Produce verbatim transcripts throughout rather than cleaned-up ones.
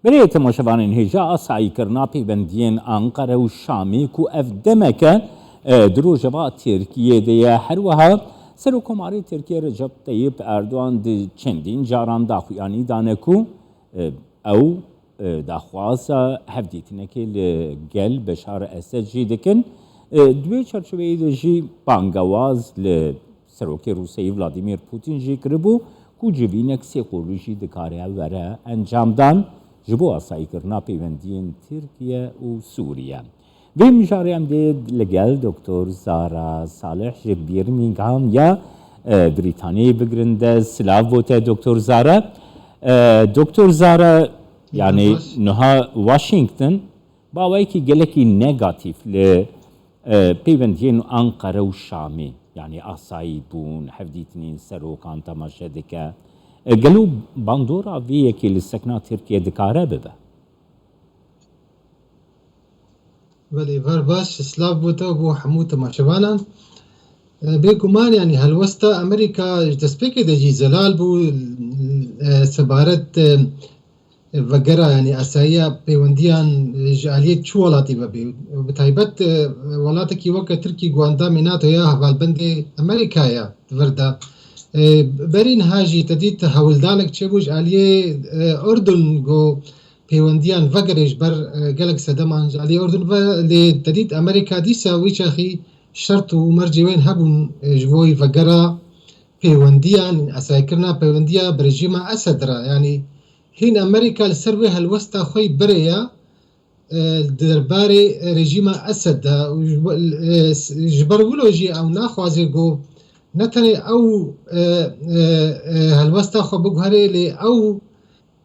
Belê temaşevanên hêja, asayîkirina peywendiyên Anqere û Şamê ku ev demeke, e, di rojeva Tirkiyê de ye. Her wiha Serokkomarê Tirkiyê Recep Tayyip Erdogan di çendîn caran daxuyanî dane ku, e, ew, e, daxwaza hevdîtinekê li gel Beşar Esed jî dikin. E, di wê çarçoveyê de jî bangewaz li Serokê Rûsiyê Vladimir Putin jî kiribû ku civînek sêqolî jî dikare were encamdan ji bo asayîkirina peywendiyên Tirkiye û Sûriye. Vê mijarê em dê li gel Doktor Zara Salih ji Birmingham ya, e, Brîtaniyê bigirin de. Silav bo te Doktor Zara. E, Doktor Zara, yanî niha Washington bi awayekî gelekî negatîf li, e, peywendiyên Anqere û Şamê, yanî asayî bûn, hevdîtinên serokan temaşe dike. E, gelo bandora vê yekê li sekna Tirkiye dikare bibe? Belê, ver baş, silav bo te û bo hemû temaşevanan. E, bêguman, yanî helwesta Amerîka ji destpêkê de jî zelal bû, e, sebaret, e, vegera, yanî asayiya pêwendiyan, e, ji aliyê çi welatî vebê. Bi taybet, e, welatekî weke Tirkî ku endamê NATO ya, hevalbendê Amerîka ya di vir de. E, berî niha jî te dît hewldanek çêbû ji aliyê, e, Urdun ku pêwendiyan vegere ji ber, e, gelek sedeman ji aliyê Urdun ve, lê te dît Amerîka dîsa wî çaxî şert û mercê wên hebûn, e, ji bo vegera pêwendiyan, esayekirina pêwendiya bi rejîma Esed re. Yanî hîn Amerîka li ser wê helwesta xwe yî birêya, e, di derbarê rejîma Esed de û ji bo, e, ji ber wilo jî ew naxwaze ku ne tenê ew, e, e, e, helwesta xwe biguherê, lê ew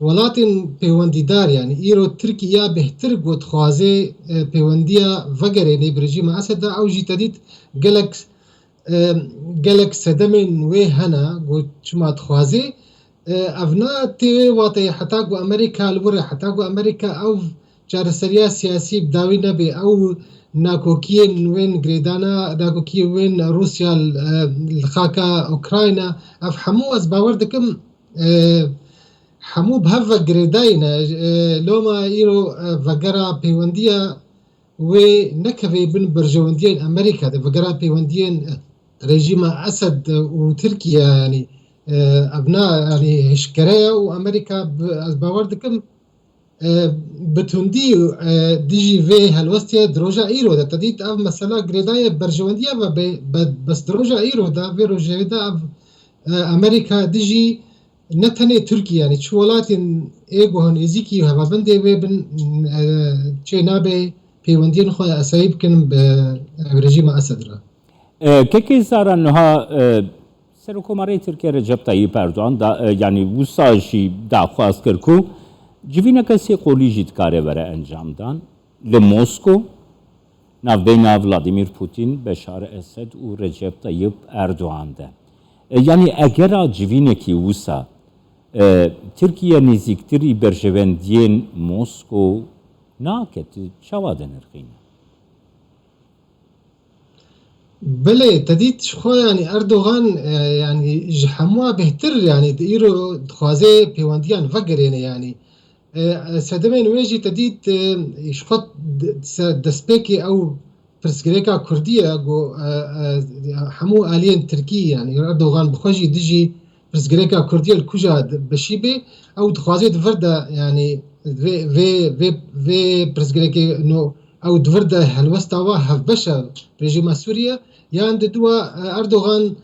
welatên pêwendîdar, yanî îro Tirkiye bêhtir ku dixwaze, e, pêwendiya vegerênê bi rejîma Esed de, ew jî te dît gelek, e, gelek sedemên wê hene ku çima dixwaze. E, ev ne tê wê wateyê heta ku Amerîka li wir e, heta ku Amerîka ew çareseriya siyasî bi dawî nebe, ew nakokiyên wên girêdana, nakokiyên wên Rûsya, e, li xaka Ukrayna, ev hemû ez bawer dikim, e, hemû bi hev ve girêdayî ne. E, loma îro, e, vegera pêwendiya wê nekeve bin berjewendiyên Amerîka de, vegera pêwendiyên rejîma Esed û Tirkiye, yanî, e, ev na, yanî hişkere ye û Amerîka bi, ez bawer dikim, e, bi tundî, e, dijî vê helwestê di roja îro de. Te dît ev mesela girêdayê berjewendiya ve be, be, bes di roja îro de, vê rojê de ev, e, Amerîka dijî ne tenê Tirkiye, yanî çi welatên ê guha nêzîkî hevabendê wê bin, e, çê nabe pêwendiyên xwe esayî bikin bi, e, rejîma Esed re. E, Kekê Zara, niha, e, Serokkomarê Tirkiye Recep Tayyip Erdogan da, e, yanî wisa jî daxwaz kir ku civîneke sê qolî jî dikare were encamdan li Mosko, navbeyna Vladimir Putin, Beşar Esed û Recep Tayyip Erdogan de. E, yanî egera civînekî wisa, e, Tirkiye nêzîktirî berjewendiyên Mosko nake, tu çawa dinirxîne? Belê, te dît ji xwe, yanî Erdogan, e, yanî ji hemû bêhtir, yanî di îro dixwaze pêwendiyan vegerêne, yanî. E, sedemên wê jî te dît, e, ji xwe d-, se-, destpêkê ew pirsgirêka Kurdî ye, ku, e, e, hemû aliyên Tirkî, yanî Erdogan bi xwe jî dijî pirsgirêka Kurdî ye, li kuja di-, bişî bê, ew dixwaze di vir de, yanî vê, vê, vê, vê pirsgirêkê no, ew di vir de helwesta wa hevbeş e rejîma Sûriye, yan di dua, e, Erdogan,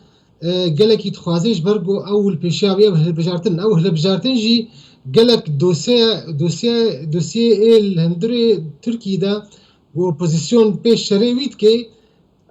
e, gelekî dixwaze ji ber ku ew li pêşiya wê ew hilbijartin. Ew hilbijartin jî gelek dosye, dosye, dosyeyê ê li hundirê Tirkî de ku opozîsyon pê şerê wî dike,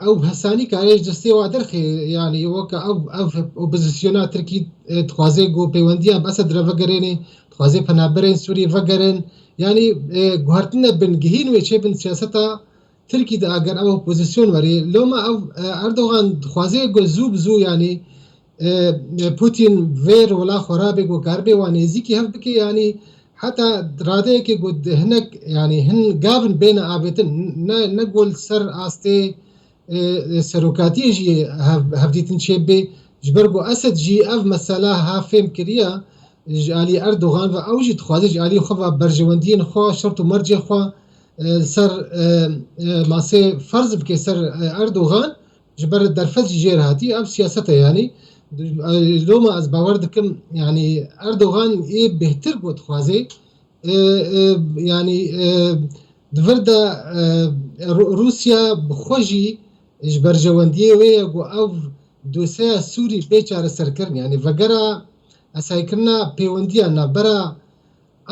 ew bi hesanî kare ji destê wa derxê, yanî weke ew, ev opozîsyona Tirkî, e, dixwaze ku pêwendiya bi Esed re vegerêne, dixwaze penaberên Sûrî vegerin. Yanî, e, guhertine bin gihîn wê çêbin siyaseta Tirkî de eger ew opozîsyon werê. Loma ew, e, Erdogan dixwaze ku zû bi zû, yanî, e, e, Putin vê rola xwe rabe ku karibe wan nêzîkî hev bike, yanî heta radeyekê ku di hinek, yanî hin gavin bêne avêtin, ne, ne ku li ser astê, e, e, serokatiyê jî hev-, hevdîtin çêbibe, ji ber ku Esed jî ev mesela ha fêm kiriye, ji alî Erdogan ve ew jî dixwaze ji alî xwe ve berjewendiyên xwe, şert û mercê xwe, e, ser, e, e, masê ferz bike ser, e, Erdogan, ji ber derfet jî jê re hatî, ev siyaset e yanî. E, loma ez bawer dikim, yanî Erdogan ê bêhtir ku dixwaze, e, e, yanî, e, di vir de, e, Rû-, Rûsya bi xwe jî ji berjewendiyê wê ye ku ev dosyeya Sûrî bê çareserkirin. Yanî vegera esayîkirina pêwendiya navbera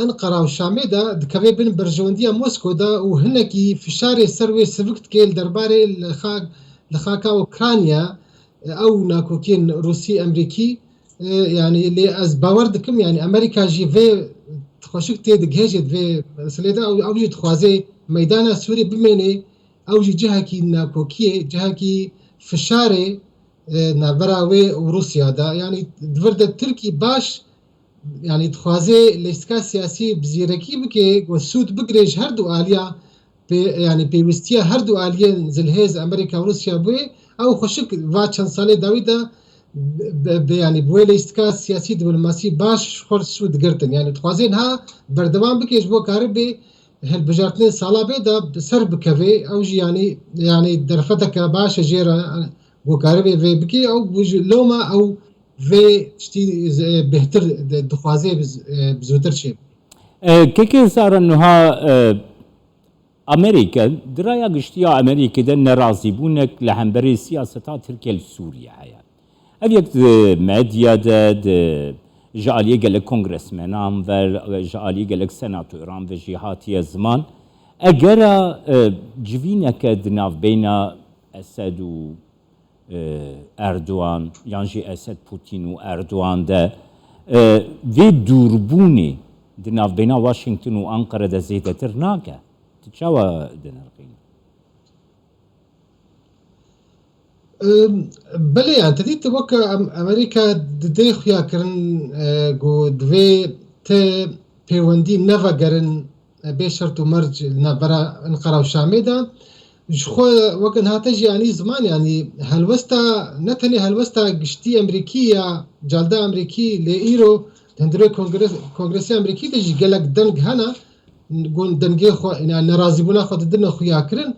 Enqera û Şamê de dikeve bin berjewendiya Moskow de û hinekî fişarê ser wê sivik dike li derbarê li xa-, li xaka Ukrayna, e, ew nakokiyên Rûsî, Emerîkî, e, yanî lê ez bawer dikim, yanî Amerîka jî vê xweşik tê digihêjê di vê meselê de, ew, ew jî dixwaze meydana Sûrî bimêne, ew jî cihekî nakokiyê, cihekî fişarê, e, navbera wê û Rûsya de. Yanî di vir de Tirkî baş, yanî dixwaze lîstika siyasî bi zîrekî bike, ku sûd bigire ji her du aliya pê-, yanî pêwîstiya her du aliyên zilhêz Amerîka û Rûsya bûye, ew xweşik va çend salê dawî de bi, bi, yanî bi wê lîstika siyasî diplomasî baş ji xwe sûd girtin. Yanî dixwaze niha berdewam bike ji bo karibe hilbijartinên sala bê de bi ser bikeve. Ew jî yanî, yanî derfeteke baş e jê re ku karibe vê bike. Ew bû jî loma ew vê tiştî, e, bêhtir di-, dixwaze bi z-, e, bi zûtir çêbe. E, Kekê Zara, niha, e, Amerîka, di raya giştî ya Amerîkê de nerazîbûnek li hemberî siyaseta Tirkiye li Sûriye heye. Ev yek di medya de, di, ji aliyê gelek kongresmenan ve, ji aliyê gelek senatoran ve jî hatiye ziman. Egera, e, civîneke di navbeyna Esed û, e, Erdogan, yan jî Esed Putin û Erdogan de, e, vê dûrbûnê di navbeyna Washington û Ankara de zêdetir nake? Tu çawa dinirxînî? Em, belê, yani, te dît weke em-, Amerîka didê xuya kirin, e, ku divê te pêwendî nevegerin, e, bê şert û merc li navbera Enqera û Şamê de. Ji xwe weke niha te jî anî ziman, yanî helwesta, ne tenê helwesta giştî Amerîkî ya calda Amerîkî, lê îro di hundirê kongres-, kongresê Amerîkî de jî gelek deng hene, gon dengê xwe, yani nerazîbûna xwe didine xuya kirin.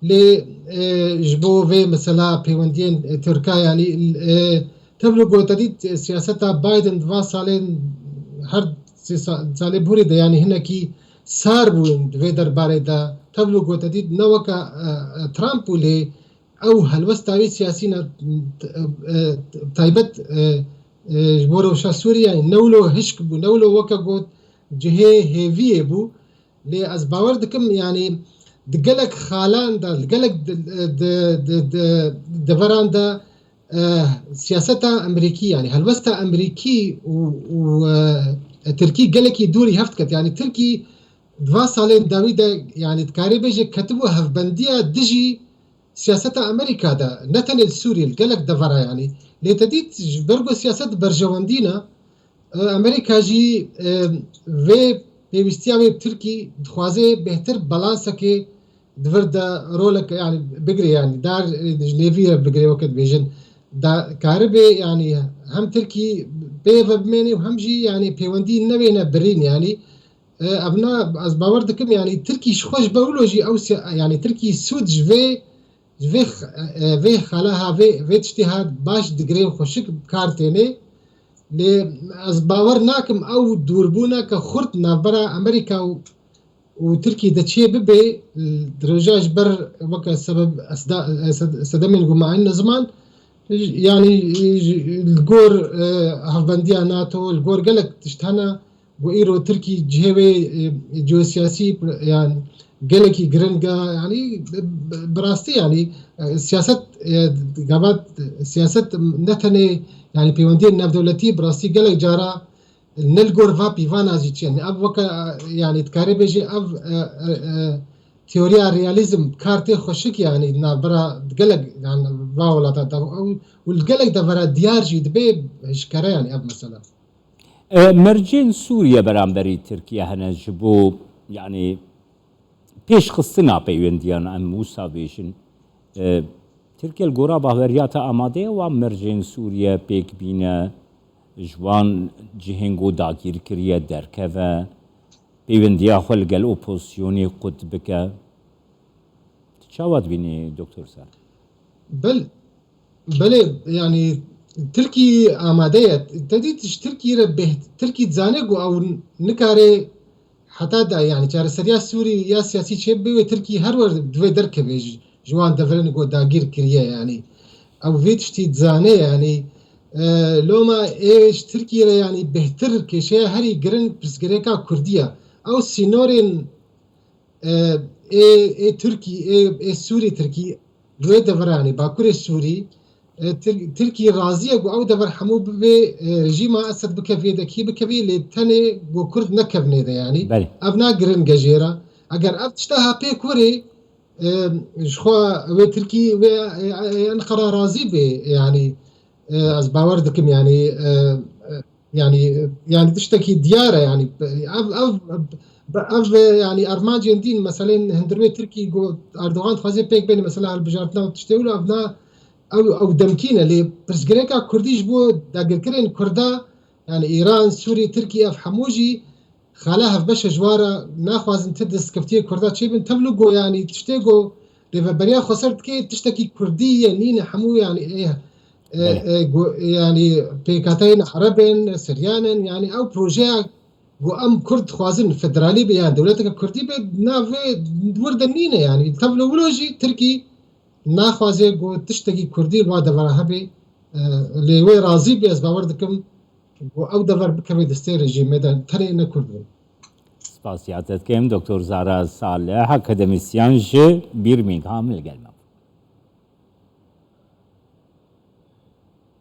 Lê, e, ji bo vê mesela pêwendiyên, e, Tirka, yanî, e, tevlo ku te dît, e, siyaseta Biden di van salên her sê sa-, salê borî de, yanî hinekî sar bûn di vê derbarê de. Tevlo ku te dît ne weke, e, e, Trump bû, lê ew helwesta wî siyasî ne, e, e, taybet, e, e, ji bo rewşa Sûriyê, yanî ne wilo hişk bû, ne wilo weke got cihê hêviyê bû. Lê ez bawer dikim, yanî di gelek xalan de, li gelek di, di, di, di deveran de, e, siyaseta Amerîkî, yanî helwesta Amerîkî û, û, e, Tirkî gelekî dûrî hev diket. Yanî Tirkî di va salên dawî de, yanî dikarê bêje ketibû hevbendiya dijî siyaseta Amerîka de, ne tenê li Sûriyê, li gelek devera yanî. Lê te dît, ji ber ku siyaset berjewendî ne, e, Amerîka jî, e, vê pêwîstiya wê bi Tirkî dixwaze bêhtir balansekê di vir de rolek, yanî bigire, yanî dar, e, ji nêvî re bigire, weke dibêjin. Da karibe, yanî hem Tirkî pê ve bimêne û hem jî, yanî pêwendî nebêne birîn, yanî. E, ev na, ez bawer dikim, yanî Tirkî ji xwe ji be wilo jî ew siya-, yanî Tirkî sûd ji vê, ji vê x-, e, vê xala ha, vê, vê tiştê ha baş digire û xweşik bi kar têne. Lê ez bawer nakim ew dûrbûneke xurt navbera Amerîka û, û Tirkî de çê bibe, di roja ji ber weke sebeb esda-, e, sed-, sedemên gumain ziman, yanî, e, ji, li gor, e, hevbendiya NATO, li gor gelek tişt hene, ku îro Tirkî cihê wê, e, ciyosiyasî, yan gelekî giring e, yanî bi, bi, bi rastî, yanî, e, siyaset, e, gava siyaset ne tenê, yanî pêwendiyên navdewletî bi rastî gelek cara ne li gor va pîvana jî çi. Yanî ev weke, e, yanî dikarê bêjê ev, e, e, e, teoriya realîzm kar tê xweşik, yanî navbera gelek, yanî va welata de û, û li gelek devera diyar jî dibe eşkere, yanî ev mesele. E, mercên Sûriye beramberî Tirkiye hene ji bo, yanî, pêşxistina peywendiyan, em wisa bêjin. E, Tirkiye li gora baweriya te amade ye wan mercên Sûriye pêk bîne? ji wan cihên ku dagîr kiriye derkeve, pêwendiya xwe li gel opozisyonê qut bike. Tu çawa dibînî Doktor Sar? Bel, belê, yani Tirkî amade ye. Te dît ji Tirkî re bêht-, Tirkî dizane ku ew nikare heta da, yani çareseriya Sûrî ya siyasî çêbibe wê Tirkî her wer divê derkeve ji, ji wan deverên ku dagîr kiriye, yani ew vê tiştî dizane, yani e, loma ê ji Tirkî re yani bêhtir kêşeya herî girin pirsgirêka Kurdî ye. Ew sînorên e, ê, ê Tirkî, ê, ê Sûrî Tirkî li wê deveranê, Bakurê Sûrî, e, Tir-, Tirkî razî ye ku ew dever hemû bivê, e, rejîma Esed bikevê de, kî bikevê, lê tenê ku Kurd nekevnê de, yanî. Belê. Ev na giringe jê re. Eger ev tişta ha pê kurê, e, ji xwe wê Tirkî, wê, e, e, Enqera razî bê, yanî, e, ez bawer dikim, yanî, e, e, yani, yani tiştekî diyar e, yani ev, ev, ev, yani armancên din, meselên hundirê Tirkî ku Erdogan dixwaze pêk bêne, mesela hilbijartina tiştê wilo, ev na, ew, ew demkî ne, lê pirsgirêka Kurdî ji bo dagirkirên Kurda, yani Îran, Sûrî, Tirkî, ev hemû jî xala hevbeş e ji wan re, naxwazin ti destkeftiyê Kurda çêbin, tevli ku yani tiştê ku rêveberiya xweser dike, tiştekî Kurdî ye, nîne hemû yani ê, e, Belê. e, gu-, yani pêkhateyên Ereb in, Siryan in, yani ew projeya ku em Kurd dixwazin federalî be, yani dewleteke Kurdî be, navê wir de nîne, yani tevlo wilo jî Tirkî naxwaze ku tiştekî Kurdî li wa devera hebe, e, lê wê razî be, ez bawer dikim ku ew dever bikeve destê rejîmê de, tenê ne Kurd bin. Spasiya te dikim, Doktor Zara Salih, akademisyen ji Birmingham li gel me.